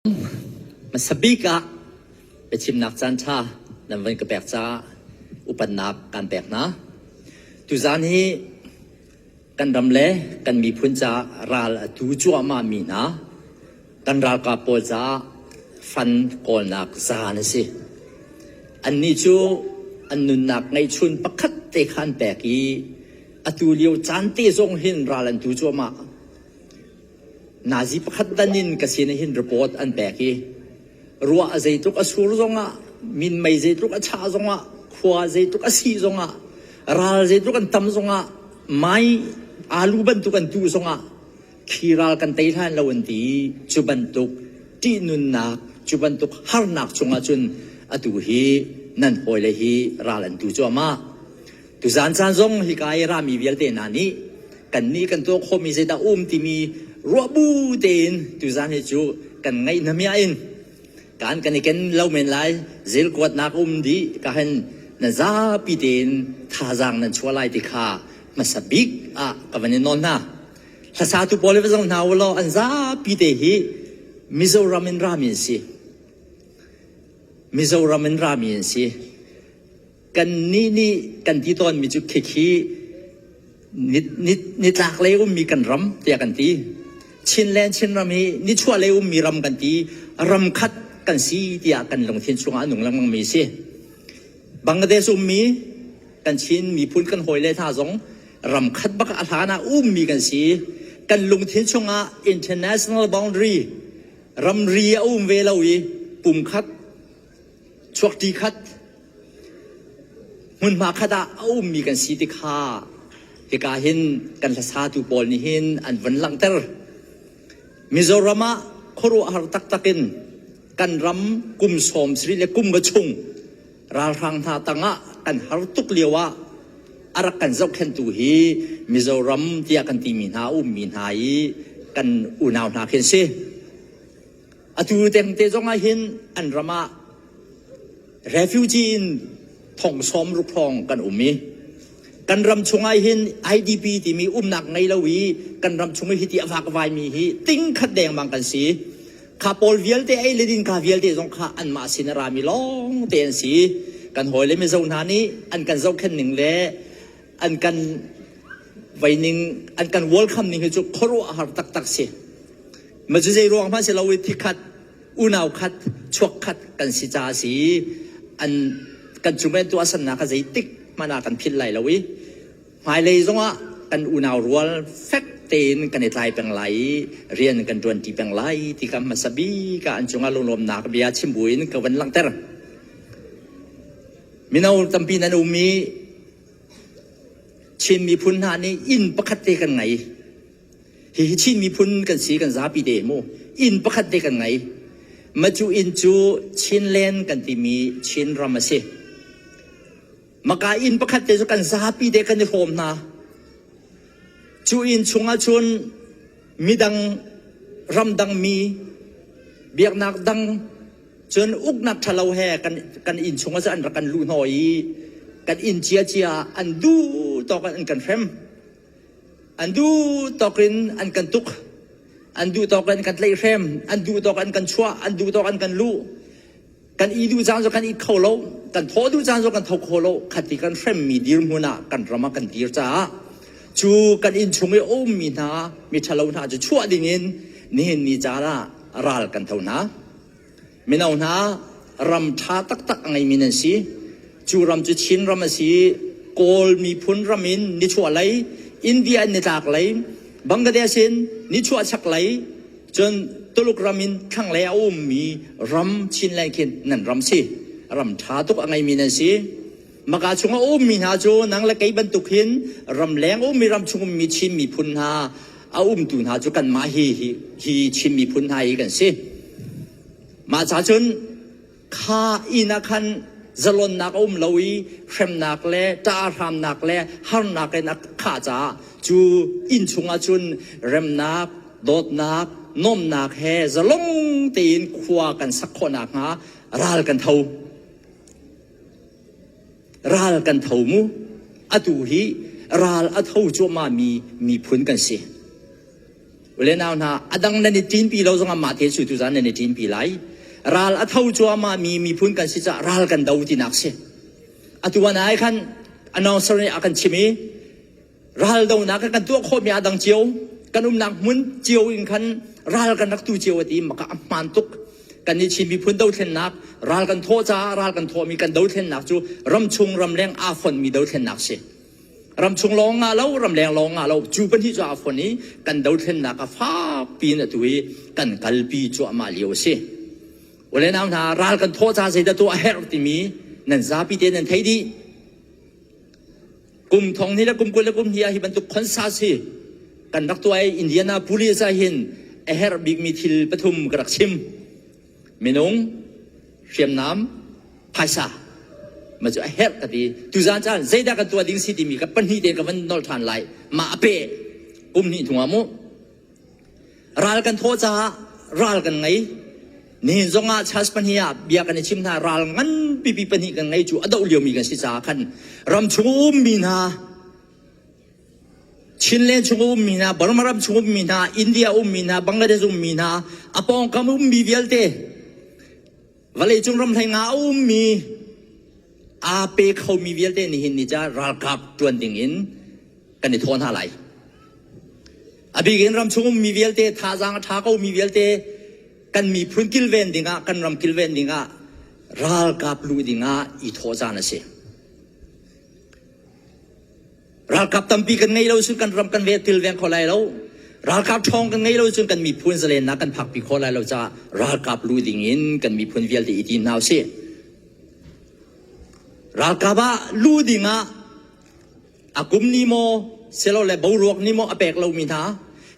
Hmasa bik ah biachimnak caanṭha nan van ka pek caah upatnak kaan pek hna. Tuzaan hi kan ram le kan miphun caah ral a tu cuahmahmi hna kan ralkap pawl caah fan kawlnak zaan a si. Annih cu an nunnak ngeihchun pakhat te kha an pek i atu lio caan te zong hin ral an tu cuahmah. Nazi pakhat dan in ka sin ah hin report an pek i ruah a zeitluk a sur zongah minmei zeitluk a chah zongah khua zeitluk a sih zongah ral zeitluk an tam zongah mai alu bantuk an tuh zongah khi ral kan tei hlan lo an ti cu bantuk ṭihnunnak cu bantuk harnak chungah cun atu hi nan hawile hi ral an tu cuahmah. Tuzaan caan zong hika i rami vialte hna nih kannih kan tuah khawhmi zeidah um timi ruah bu tein tuzaan hi cu kan ngaih hnamiah in kan kan i ken lo men lai zil kuatnak um dih ka hen na zapi tein thazaang nan chuah lai ti kha hmasa bik ah ka van in nawl hna. Hlasatu pawl va zong hna u law an zapi te hi Mizoram in rami an si. Mizoram in rami an si. Kannih nih kan ti tawnmi cu khikhi nitlaklei ummi kan ram tiah kan ti. Chinland Chinram hi nichuahlei ummi ram kan ti. Ram khat kan si tiah kan lungthin chungah a nung lengmangmi a si. Bangladesh ummi kan Chin miphun kan hawile hna zong ram khat bak a hlan ah ummi kan si. Kan lungthin chungah international boundary ramri a um ve lo i pumkhat chuakṭi khat hmunhma khat ah a ummi kan si ti kha hika hin kan hlasatu pawl nih hin an vun langhter. Mizoram ah khuaruahhar taktak in kan ram kum sawm sarih le kum nga chung ralhrang hna tangah kan har tuk lio ah a rak kan zohkhenhtu hi Mizoram tiah kan timi hna a ummi hna i kan unau hna khi an si. Atu tengte zong ah hin an ram ah refugee in thong sawm ruk hrawng kan um i kan ram chungah hin IDP timi umnak ngei lo i kan ram chung i hiti a vakvaimi hi ting khat dengmang kan si. Kha pawl vialte ei le din kha vialte zong kha anmah sin a rami lawng te an si. Kan hawile Mizo hna nih an kan zohkhenh ning le an kan vei ning an kan welcome ning hi cu khuaruahhar taktak si. Ma cu zei ruang hmanh si lo i thikhat unau khat chuak khat kan si caah si an kan cung in tuahsannak kha zeitik hmanh ah kan philh lai lo i hmailei zongah kan unau rual fek tein kan i tlai peng lai i rian kan ṭuanṭi peng lai ti kha hmasa bik ah an cungah lunglawmnak bia chim buin ka van langhter. Mino tampi nan um i Chin miphun hna nih inn pakhat te kan ngei. Hihi Chin miphun kan si kan zapi te mu. Inn pakhat te kan ngei. Ma cu inn cu Chinland kan timi Chin ram a si. Maka inn pakhat te cu kan zapi te kan i hrawm hna. Cu inn chungah cun midang ramdang mi biaknak dang cun uknak ṭhalo he kan kan inn chungah cun an rak kan luh hnawh i kan inn ciacia an duh tawk in an kan hrem. An duh tawk in an kan tuk. An duh tawk in kan tlaihhrem. An duh tawk an kan chuah. An duh tawk an kan luh. Kan i duh caan zong kan i kho lo. Kan thawh duh caan zong kan tho kho lo. Khati kan hremmi dirhmun ah kan ram ah kan dir caah cu kan inn chung i a ummi hna miṭhalo hna cu chuah dingin nihin ni caan ah ral kan tho hna. Mino hna ram ṭha taktak a ngeimi nan si. Cu ram cu Chin ram a si i Kawl miphun ram in nichuahlei, India in nitlaklei, Bangladesh in nichuah chaklei, cun Tuluk ram in thlanglei a ummi ram Chinland khin nan ram si. Ram ṭha tuk a ngeimi nan si. Maka chung a ummi hna cu nang le kei bantuk hin ramleng ummi ram chung ummi Chin miphun hna a umtu hna cu kanmah hi hi, hi Chin miphun hna hi kan si. Mah ca cun kha inn ah khan zalonnak a um lo i hremnak le ṭahhramnak le harnak in a khah caah cu inn chungah cun remnak, dawtnak, nuamhnak he zalong tein khua kan sak khawh nakhnga ral kan tho. Ral kan tho mu. Atu hi ral a tho cuahmahmi miphun kan si. Ule nau hna, a dang nan i ṭinpi lo zongah mah te cu tuzan nan i ṭinpi lai. Ral a tho cuahmah mi miphun kan si caah ral kan do tinak si. Atu an ai khan announcer nih a kan chim i ral donak kan tuah khawhmi a dang cio, kan umnak hmun cio in khan ral kan rak tu cio a ti maka a hmaan tuk. Kan i Chin miphun dothlennak ral kan thawh caah ral kan thawhmi kan dothlennak cu ramchung ramleng aa fonhmi dothlennak si. Ramchung lawng ngah lo, ramleng lawng ngah lo, cu pahnih cu aa fon i kan dothlennak a fakpi in atu i kan kalpi cuahmah lio a si. Ule nau hna, ral kan thawh ca zeidah tuah a herh timi nan zapi te nan thei dih. Kum thong hnih le kum 20 le kum hnih ah hi bantuk concert hi kan rak tuah i Indianapolis ah hin a herh bikmi thil pathum ka rak chim. Minung, hriamnam, phaisa ma cu a herh ka ti. Tuzaan caan zeidah kan tuah ding si timi ka pahnih tein ka van nolh ṭhan lai. Mah a peh kum hnih hnu ah mu. Ral kan thawh caah ral kan ngei. Nihin zongah church pahnih ah bia kan i chim hna ral nganpipi pahnih kan ngei cu a doh liomi kan si caah khan ram chung ummi hna Chinland chung ummi hna, Burma ram chung ummi hna, India ummi hna, Bangladesh ummi hna, a pawngkam ummi vialte vawleicung ram hlei nga a ummi aa pe khomi vialte nihin ni ca ralkap ṭuan ding in kan i thawh hna lai. A bik in ram chung ummi vialte thazaang a ṭha komi vialte kan miphun kilven dingah kan ram kilven dingah ralkap luh dingah i thawh caan a si. Ralkap tampi kan ngei lo cun kan ram kan ve tilveng kho lai lo. Ralkap ṭhawng kan ngei lo cun kan miphun zalennak kan phakpi kho lai lo caah ralkap lu ding in kan miphun vialte i tim hna usih. Ralkap ah lu ding ah a kum ni maw silole boruak ni maw a pek lomi hna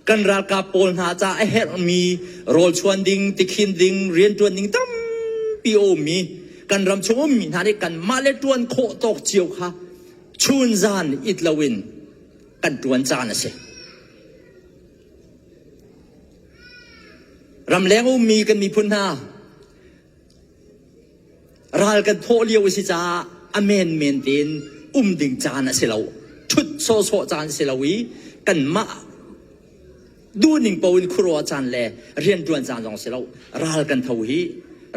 kan ralkap pawl hna ca a herhmi rawlchuan ding, tikhin ding, rianṭuan ding tampi a ummi kan ram chung ummi hna nih kanmah le ṭuan khawh tawk cio kha chun zan it loin kan ṭuan caan a si. Ramleng ummi kan miphun hna ral kan thawh lio a si caah a menmen tein um ding caan a si lo. Ṭhut sawhsawh caan si lo i kanmah duhning paoh in khuaruah caan le rianṭuan caan zong si lo. Ral kan tho hi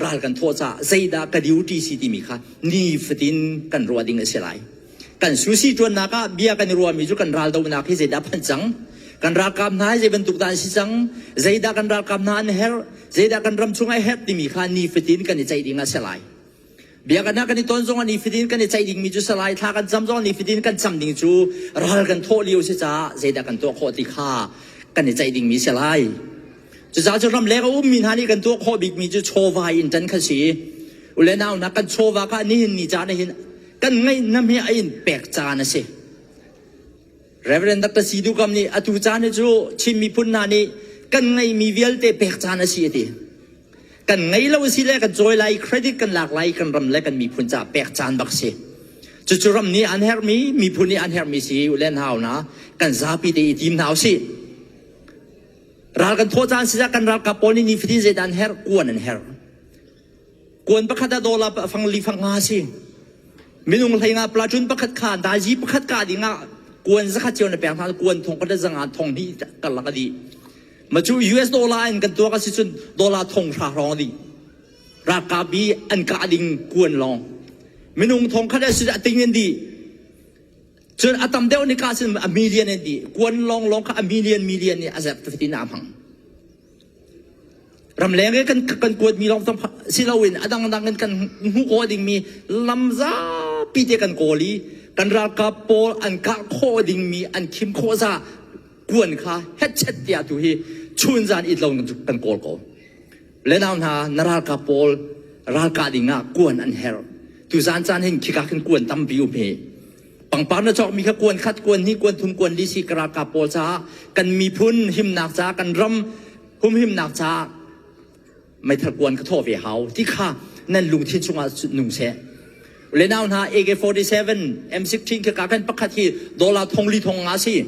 ral kan thawh caah zeidah ka duty si timi kha nifatin kan ruah ding a si lai. Kan susi ṭuannak ah bia kan i ruahmi cu kan raldohnak hi zeidah phanh cang? Kan ralkap hna hi zei bantuk dah an si cang? Zeidah kan ralkap hna an herh? Zeidah kan ram chung ah herh timi kha nifatin kan i ceih ding a si lai. Bia kan kan i ton zong ah nifatin kan i ceih dingmi cu salai thla kan cam zong nifatin kan cam ding cu ral kan thawh lio si caah zeidah kan tuah khawh ti kha kan i ceih dingmi si lai. Cucaah cu ramleng a ummi hna nih kan tuah khawh bikmi cu chawva in ṭan kha si. Ule nau hna kan chawva kha nihin ni caan ah hin kan ngaih hi a in pek caan a si. Reverend Dr. Sidu Kam nih atu caan hi cu Chin miphun hna nih kan ngeihmi vialte pek caan a si a ti. Kan ngei lo a si le kan cawi lai, credit kan lak lai, kan ram le kan miphun caah pek caan bak si. Cucu ram nih an herhmi, miphun nih an herhmi si u le hna na kan zapi te i tim hna usih. Ral kan thawh caan si kan ralkap pawl nih nifatin zeidah an herh? Kuan an herh. Kuan pakhat ah dollar fang li fang nga si. Minung hlei nga platoon pakhat kha dazi pakhat ka ding ah kuan zakhat cio na pek hna kuan thong khat zanga thong hnih karlak a dih. Ma cu US dollar in kan tuak a si cun dollar thong hra hrawng a dih. Ralkap i an kah ding kuan lawng. Minung thong khat a si a ting in dih. Cun a tam deuh ni ka sin a million in dih. Kuan lawng lawng kha a million million nih a zerh fatin a hmang. Ramleng i kan kan kuatmi lawng si loin a dangdang in kan hmuh khawh dingmi lam zapi te kan kawl i kan ralkap pawl an kah khawh dingmi an khim khawh za kuan kha hetchet tiah tu hi chun zan it lo kan kawl ko. Le nau hna na ralkap pawl ralkah ding ah kuan an herh. Tu zan caan hin khika khin kuan tampi um hi. Pangpar na cawkmi kha kuan khat, kuan hnih, kuan thum, kuan li si ka ralkap pawl caah kan miphun himnak caah kan ram humhimnak caah meithal kuan ka thawh ve hau ti kha nan lungthin chungah nung seh. Le nau hna AK-47 M16 khi ka kan pakhat hi dollar thong li thong nga si.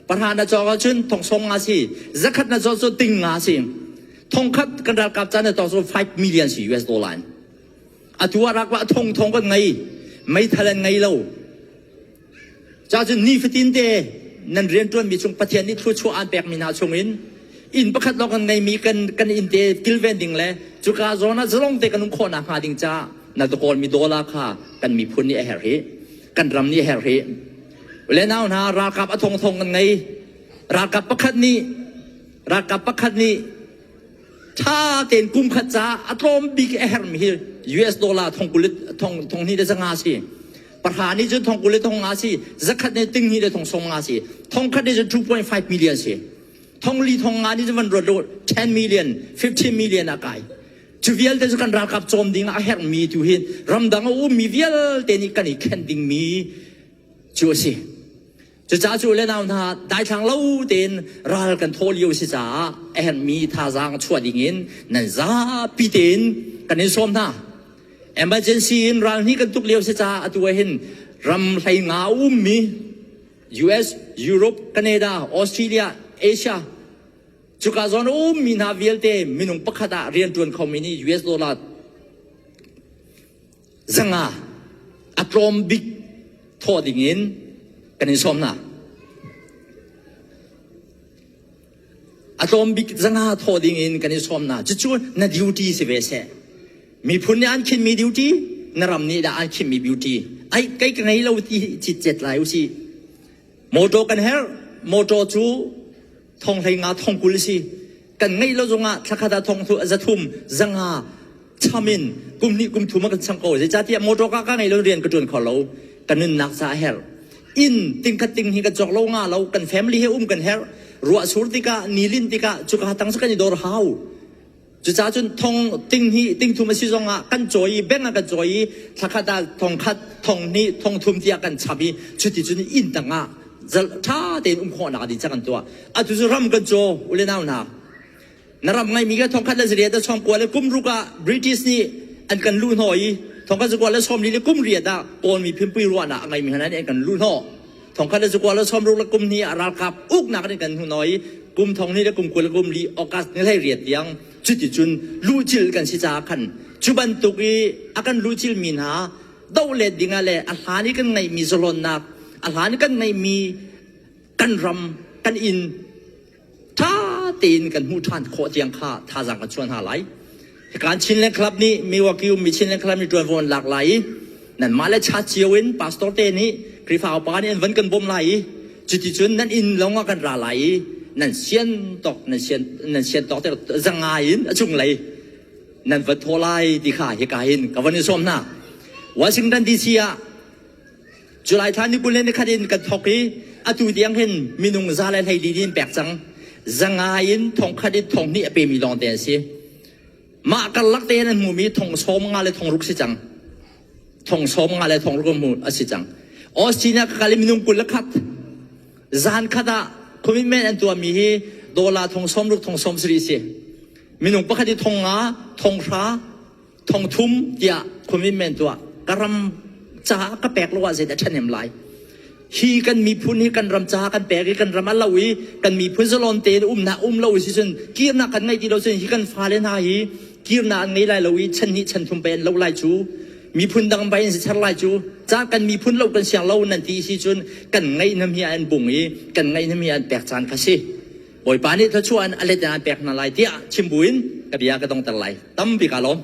Pahra na cawk ahcun thong sawm nga si. Zakhat na cawk cu ting nga si. Thong khat kan ralkap ca na cawk cu 5 million si US dollar in. Atu ah rak thong thong kan ngei. Meithal an ngei lo. Cacun nifatin te nan rianṭuanmi chung Pathian nih thluachuah aan pekmi hna chungin. Inn pakhat lawng kan ngeimi kan kan inn te kilven ding le cuka zawn ah zalong te kan um khawh nakhnga ding caah na kawlmi dollar kha kan miphun nih a herh hi. Kan ram nih a herh hi. Le nau hna ralkap a thongthong kan ngei. Ralkap pakhat nih ralkap pakhat nih ṭha tein kum khat caah a tlawm bik a herhmi hi US dollar thong kul thong thong hnih le zanga si. Pahra nih cun thong kul le thong nga si. Zakhat nih ting hnih le thong sawm nga si. Thong khat nih cun 2.5 million si. Thong li thong nga nih cun van ruat lo 10 million, 15 million a kai. Cu vialte cu kan ralkap cawm ding ah a herhmi tu hin ramdang a ummi vialte nih kan i khenh dingmi cu a si. Cucaah cu le nau hna daithlang lo tein ral kan thawh lio si caah a herhmi thazaang chuah dingin nan zapi tein kan in sawm hna. Emergency in ral hnih kan tuk lio si caah atu ah hin ram hlei nga a ummi US, Europe, Canada, Australia, Asia cuka zawn a ummi hna vialte minung pakhat ah rianṭuan khomi nih US dollar zanga a tlawm bik thawh dingin kan in sawm hna. A tlawm bik zanga thawh dingin kan in sawm hna. Cucu na duty si ve seh. Miphun nih an khinmi duty, na ram nih dah an khinmi duty. Ai kei ka ngei lo ti citcet lai usih. Motor kan herh. Motor cu thong hlei nga thong kul si. Kan ngeih lo zongah thlakhat ah thong zathum zanga cham in kum hnih kum thum ah kan chang ko. Zeicahtiah motor ka ka ngei lo rian ka ṭuan kho lo. Ka nunnak ca a herh. Inn tingkhat ting hi kan cawk lo nga lo. Kan family he um kan herh. Ruah sur tikah, ni lin tikah cuka tang cu kan i dor hau. Cucaah cun thong ting hnih ting thum a si zongah kan cawi i beng ah kan cawi i thlakhat ah thong khat thong hnih thong thum tiah kan chap i cuti cun inn tang ah ṭha tein um khawhnak ding ca kan tuah. Atu cu ram kan caw u le nau hna. Na ram ngeimi ka thong khat le zariat a sawm kua le kum ruk ah British nih an kan luh hnawh i thong khat zakua le sawm li le kum riat ah Kawl miphun pui ruahnak a ngeimi hna nih an kan luh hnawh. Thong khat le zakua le sawm ruk le kum hnih ah ralkap uknak in kan hnu i kum thong hnih le kum 20 le kum li August ni hlei riat tiang cuticun luhcil kan si caah khan cu bantuk i a kan luhcil mi hna doh let ding ah le a hlan i kan ngeihmi zalonnak a hlan i kan ngeihmi kan ram kan inn ṭha tein kan hmuh ṭhan khawh tiang kha thazaang kan chuah hna lai. Hikan Chinland Club nih Milwaukee ummi Chinland Club nih ṭuanvo an lak lai i nanmah le chat cio in pastor te nih Khrihfa upa nih an van kan bawmh lai i cuticun nan inn lawng ah kan ra lai i nan sian tawk nan sian nan sian tawk te zangai in a cunglei nan va thaw lai ti kha hika hin ka van in sawm hna. Washington DC ah July thla ni 20 le ni khat in kan thawk i atu tiang hin minung za le hlei li in pek cang. Zanga in thong khat in thong hnih a pemi lawng te an si. Mah karlak te an hmumi thong sawm nga le thong ruk si cang. Thong sawm nga le thong ruk hmu a si cang. Austin ah ka kal i minung 21. Zan khat ah commitment an tuahmi hi dollar thong sawm ruk thong sawm sarih si. Minung pakhat i thong nga, thong hra, thong thum tiah commitment tuah ka ram caah ka pek lo ah zeidah ṭhahnem lai hi kan miphun hi kan ram caah kan pek i kan ram a lo i kan miphun zalon tein umnak um lo si cun kirnak kan ngeih ti lo cun hi kan fale hna hi kirnak an ngei lai lo i chan hnih chan thum pe an lo lai cu miphun dang bai in si char lai cu ca kan miphun lo kan siang lo nan ti si cun kan ngeih nam hi an bung i kan ngeih nam hi an pek caan kha si Bawipa nih thluachuah in a let in an pek hna lai tiah chim buin ka bia ka dongter lai. Tampi ka lawm.